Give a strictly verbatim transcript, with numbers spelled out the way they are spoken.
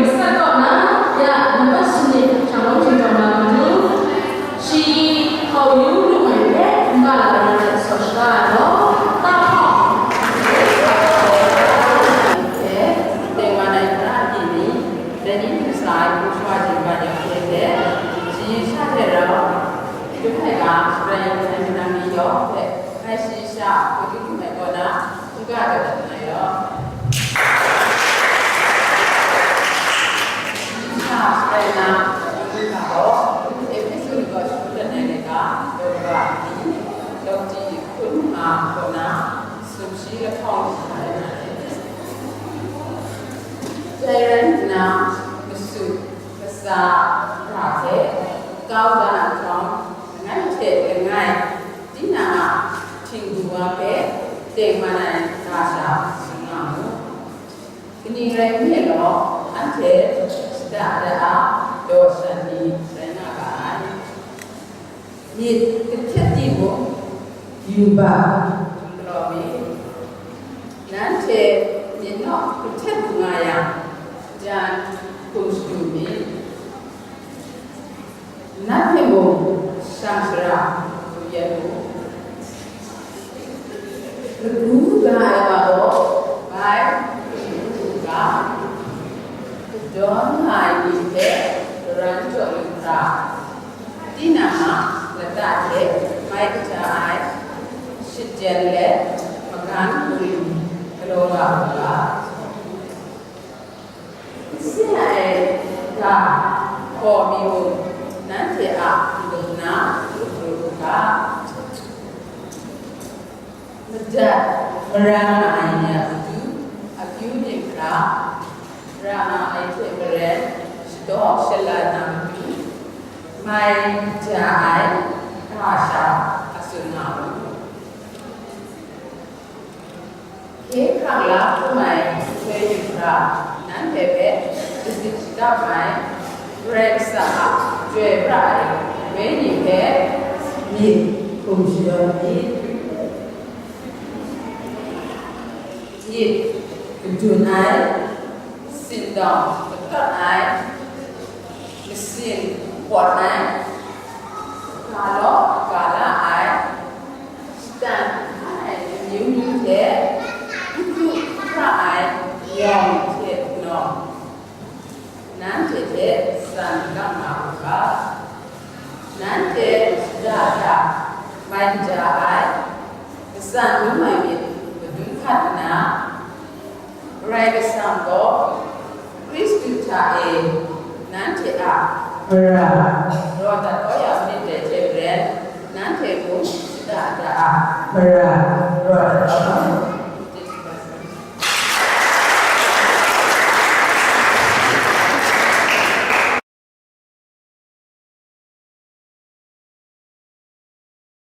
Masat kaw na, ya, nambat sanit shanglawm shingjawng na matu, shi hkau yu lu ai hpe n-ga la ai hte saw shaga ai gaw, tahpawng hte, tengman ai tara ni ni, dai ni hpung sa ai hpung shawa jinghpaw ni hpe hte, shayi sha hte rau, dum ai ga, rai yu ai manang ni yawng hpe, ngai shayi sha, matu dum ai kaw na, n-ga dat dat na yaw. Sha rai na, Ephesa gaw, Ephesa ni gaw shagun dat ai laika, daw ra ni, daw di hkun nga kaw na, sumshi lahkawng shaga ai na. Dai rai nna, masu, kasa, ga hte, kau da ai hkawng, langai hte langai, tinang a htingbu wa hpe tengman ai ga sha tsun nga mu. Kaning rai nme law, anhte shada da a daw shan ni rai nga ga ai. Myit kahtet timung, yubak galaw mi, nanhte myit naw kahtet lu nga yang, jan hkum shadu mi. Nat hpe mung shang shara lu yu u. Lagu ga ai wa gaw bai hkum hkum u ga, kadawn nga ai ni hpe karan jaw lu hkra, tinang a lata hte mai kaja ai shatan let magan hkungrim galaw nga u ga. N seng ai ga hkaw mi mung, nanhte a n-gup na n-gup ru u ga. Madat mara nga ai ni a matu, akyu myit hkra, ra nga ai hte maren, shadaw shala na matu, mai ja ai ga sha a tsun nga u. Hkye hkrang la hkrum ai nhtoi yu hkra, nanhte hpe shazit shakap ai, Karai Kasang a Chyoi pra ai Wenyi hpe myit hkum shayawn myit. Myit kadun ai, sindawng katawt ai, masin pawt ai, ga law ga la ai, shatan hkan ai amyu myu hte, n hkru n hkra ai yawng hte nawng, nanhte hte san lang nga u ga. Nanhte shada da mai kaja ai, katsan dum ai myit madun hkat nna, Karai Kasang gaw Hkristu hta e nanhte a mara raw dat kau ya myit dai hte maren, nanhte mung shada da a mara raw dat kau.